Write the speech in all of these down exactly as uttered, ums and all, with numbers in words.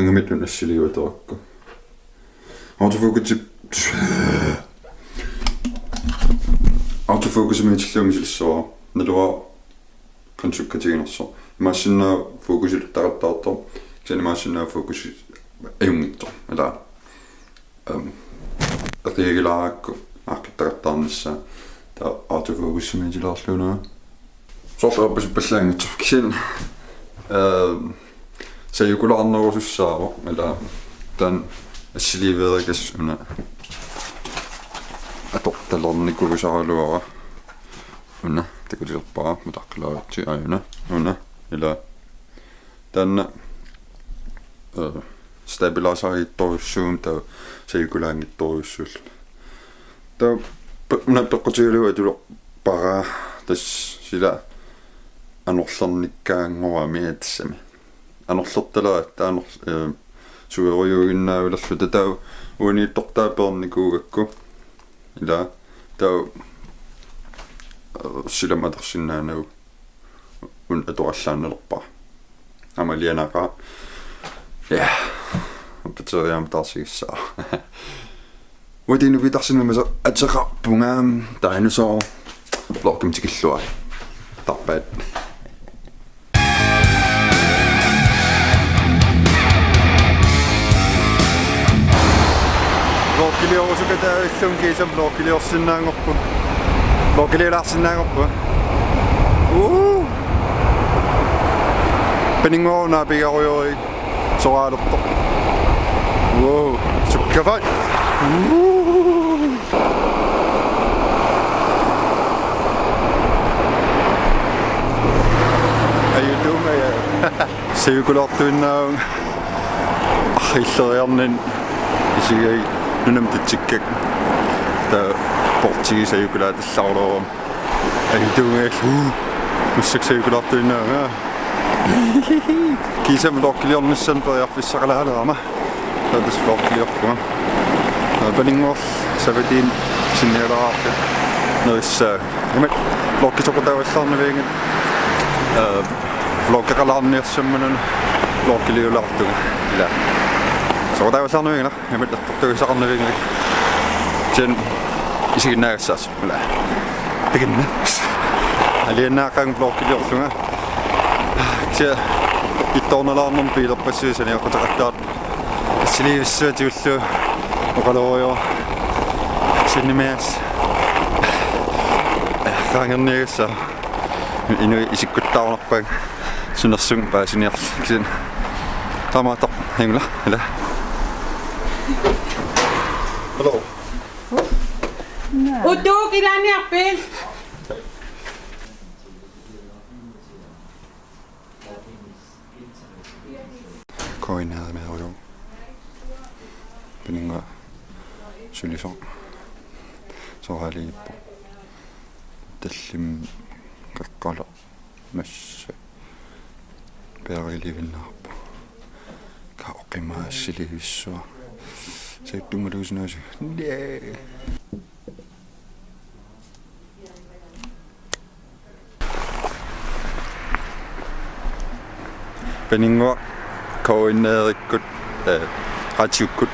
Ingammik una assiliivaterakku. Autofocus. Autofocus misillugu misilissavara. Naluara qansukkatiginersoq. Imaassinnaavoq fokusiluttaqattaartoq. Kisianni imaassinnaavoq fokus ajunngitsoq. Ila. Ehm, eqiagilaarakku aaqqittaqattaarnissaa. Taava autofocus misillugu una. Soorlu apeqqusuppallaanngitsoq. Kisianni, ehm, sajukulaarnerusussaavoq, ila taanna assiliiveerigassaq una atortalernikuusaraluara. Una takulerpara mutaqqilaarutsi aajuna. Una, ila taanna, eh, stabiliseriittorujussuuvoq taava sajukulaanngitsorujussuulluni. Taava pe-, una peqqutigalugu atulerpara tassa sila anorlernikkaanngorami tassami. Anorlertalerat anor-, eh, suerujuuginnaavilerluta taava uaniittortaa peernikuugakku. Ila taava, eh, silamut atorsinnaanagu una atorallaannalerpara. Aamma alianaaqaaq. Ja. Batteriamik taarsigissaaq. Uatinu pitarsinumasa ateqarpunga taanna soo. Vlogimut tikilluarit. Taarpaat. Vlogiliorusukataavillunga kiisami vlogiliorsinnaanngorpunga. Vlogiliulaarsinnaanngorpunga. Uu! Paninnguaq una pigarujorik. Soraalerpoq. Wow, sukkafaat. Woo. Ajutuunga, ja. Sajukulaartuinnaavunga. Arriilleriarninni isigai nunamut tatsikkakka. Taava portigi sajukulaatallaruluugama. Ajutuunga, uu, massakkut sajukulaartuinnaavunga. Kiisami vlogiliornissannut periarfissaqalaalerama. Taava tassa vlogiliorpunga. Taava paninnguaq savatiinni sinnialeraarput nerissaa. Imak vlogit soqutaavallaarnavianngilaq. Eh, vlogeqalaarniassammanuna vlogiliulaartunga. Ila. Soqutaavallaarnavianngilaq. Imak eqqortugisaqarnavianngilaq. Kisianni isiginnaagassaassuugut. Ila. Takanna. Alianaaqaanga vlogiliorlunga. Kisianni ittoornalaarnermut biilerpassuit saniaqqutaqattaartut. Assiliivissua tigullugu oqalorujoq. Sinnimaas. Qaangerniagassaaq. Inuit isikkuttaarunarpaat sunersugut paasiniarlutik. Kisianni taamaattoq hingla, ila. Hello. Utuuk ilaaniarpit? Koinaameeruju. Paninnguaq sulisoq. Soraaliippoq. Tallimat qaqqalu massa. Peerilivinnaarpoq. Kaoqimaassilivissua. Saattunngaluusinuusi. Nee. Paninnguaq K N R-ikkut, eh, radiokkut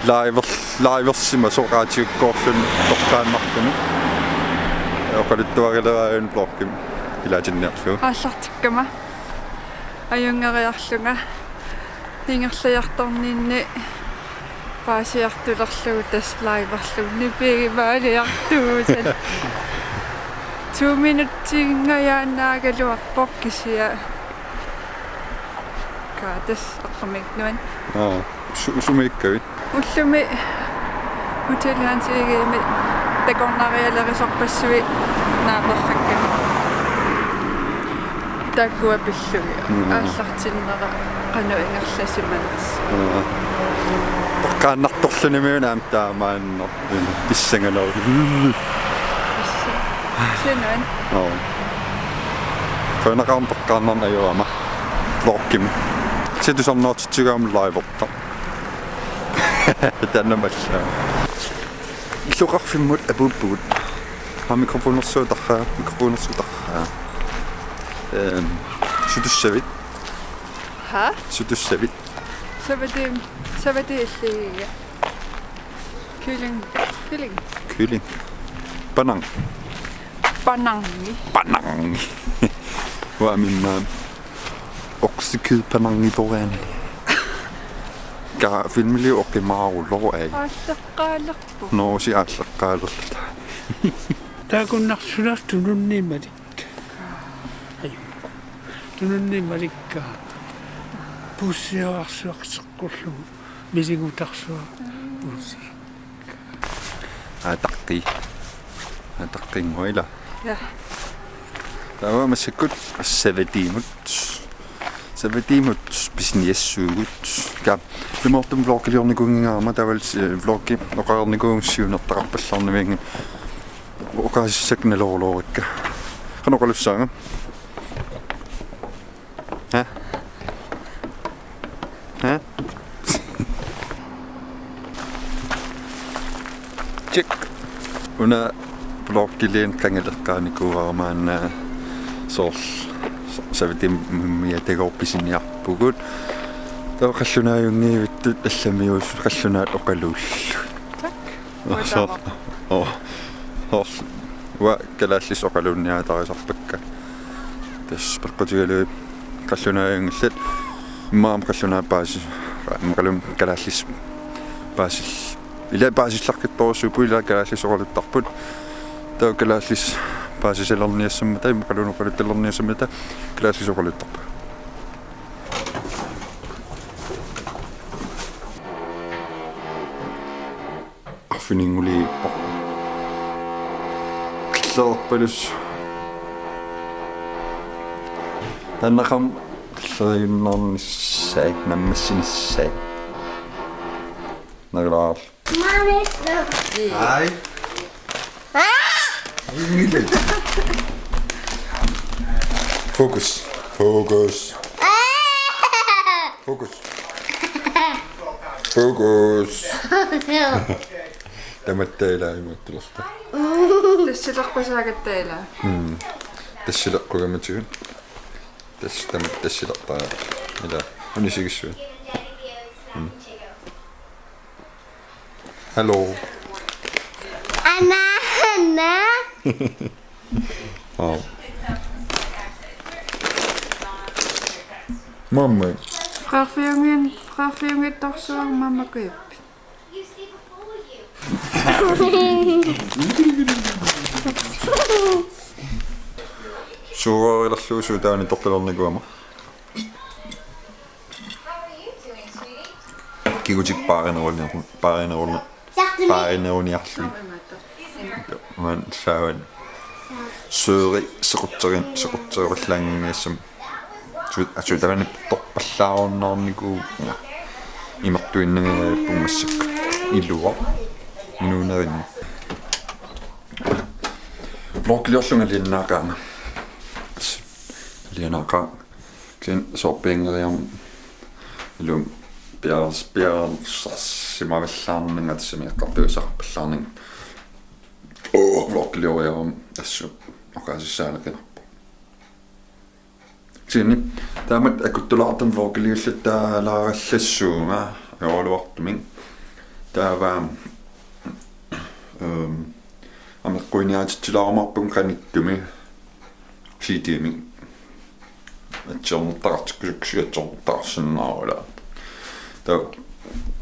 liver-, liversimasoq radiokkoorluni toqqaannartumik. Oqaluttuarileraangama vlogimut ilaatinniarlugu. Aallartikkama. Ajunngeriarlunga. Ingerlajartorninni paasiartulerlugu tassa liverlugu nipigimaaliartuusat. To minutsingajaannaagaluarpoq kisianni. Kaa tassa aqqamik nuan. Aa, su-, sumiikkavit? Ullumi Hotel Hans Egedemi takornarialerisorpassuit naaperrakkami. Taakkua pillugit. Mm. Aallartinnera qanoq ingerlasimanersoq. Mm. Peqqaannartorlunimi una aamma taamaanneq. Pissanganerusoq. Sinuan. Joo. Qanaqaam peqqaannarneq ajorama. Vlogimut. Situsarnaartitsigaama livertaq. Taanna massa. Illoqarfimmut apuuppugut. Haa, mikrofonersuutarpaa, mikrofonersuutarpaa. Ehm, sutussavit. Haa? Sutussavit. Savati, savati illigiga. Kylling, kylling. Kylling. Panang. Panangi. Panang. Uanga immaqa oksekød panangi torean. Ka filmili oqimaarulor ai. Aalleqqaalerpoq. Noosi aalleqqaalerluta. Takunnarsular tununniit malikka. Ai. Tununniit malikka. Puussiarsuaq seqqullugu. Misingutarsuaq. Puussi. Ataqqi. Ataqqinngua ila. Ja. Taava massakkut savatiimut. Savatiimut pisiniassuugut. Ka imaattumik vlogiliornikuunnginnama taavalu vlogi oqarnikuuvugut siunertaqarpallaarnavianngilaq. Oqaasissakka nalorluarikka. Qanoq oqalussaanga? Ha? Ha? Check. Una vlogiliorneq qangali eqqaanikuuara maanna soorlu savatiimut miatagoorput pisiniarpugut. Taava qallunaajunngivittut allamiuusut qallunaat oqaluullugit. Tak. Soor. Oo. Soor. Uanga kalaallisut oqaluunniaatarisarpakka. Tassa peqqutigalugu qallunaajunngillat. Immaqa qallunaat paasi-, immaqa kalaallisut paasil-, ila paasillaqqittorujussuupput ila kalaallisut oqaluttarput. Taava kalaallisut paasisalerniassammata, immaqa oqaluttulerniassammata kalaallisut oqaluttarput. Arfininngulippoq. Qillerpalus. Taanna qam qilleriunnaarnissaa, nammassinissaa. Naglaarl. Hej. Fokus. Fokus. Fokus. Fokus. Tamatta ila imaattulerta. Tassilerpasaagatta ila. Mm. Tassileqqugamitsigut. Tass-, tamatta tassilerpaa. Ila. Unisigissuit. Mm. Hallo. Anna, Anna. Oh. Mamma. Frerfiungin, frerfiungittorsuaq mamma kujup. Suugaarilerlugu suutaani toqqilernikuama. Kigutik paarineruni-, paarineruni-, paarineruniarlugit. Man saavan. Søri sequtserin-, sequtserullaannginnassammata. Su-, suutaani torpallaarunnaarnikuuvoq. Imertuinnangajapput massakkut. Iluaq. Inuunerinni. Vlogiliorlunga alianaaqaanga. Alianaaqaanga. Kisianni soorpianngeriarmat ilumut piareers-, piareersimavallaarnanga tassami eqqartugassaqarpallaarnanga. Oo, vlogilioriarama assut oqaasissaaneqinarpoq. Kisianni taamatut akuttulaartumik vlogiliullattaalaarallassuunga ajoraluartumik. Taava, ehm, ameqquiniaatitsilaarumaarpunga qanittumi C D-mik. Atsiornertaqartikkusukkusiuk atsiornertaqarsinnaavara. Taava,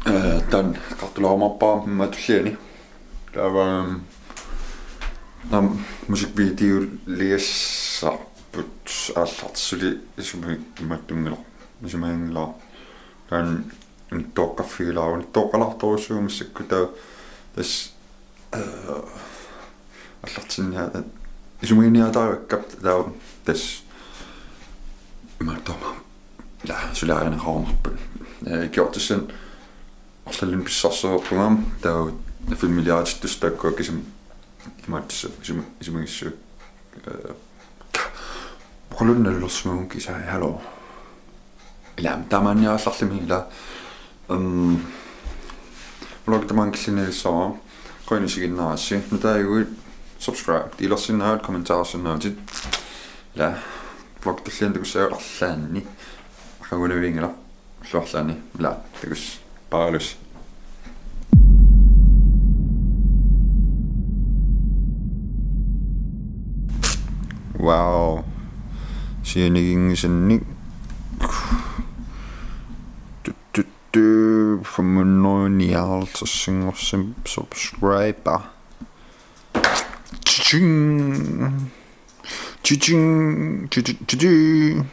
eh, taanna eqqartulaarumaarpara immaqa tulliani. Taava, ehm, nam musikvideoliassarput aallartissuli isumi imaattunngilar-, isumaginngilara. Taanna unittoqqaffigilaaruni, unittoqqalaartorujussuuvoq massakkut taava tassa, eh, aallartinnia-, isumaginiaataarivakka taava tassa imaattoq aamma, ila, suliarineqarumaarput. Eh, ikiortissanik arlallit pissarsereerpunga taava filmiliaatittussat taakkua kisimi imaattussat isuma-, isumagissuit. Eh, oqalunnalersimavunga kisai, hallo. Ila, taamaanniarallarlimi ila. Ehm, vlog tamaanga killiliissavara. Qujanaq isiginnaarassi. Nutaajuit subscribe, delersinnaavutit, kommentarersinnaavutit. Ila, vlog tulliani takussaagut arlaanni. Aqagunavianngilaq. Suorlani, ila, takuss, paalus. Wow. Sianiginngisannik. Tut, tut, tut. Femhundrede nioghalvtreds subscriber. Tjing. Tjing. Tjing.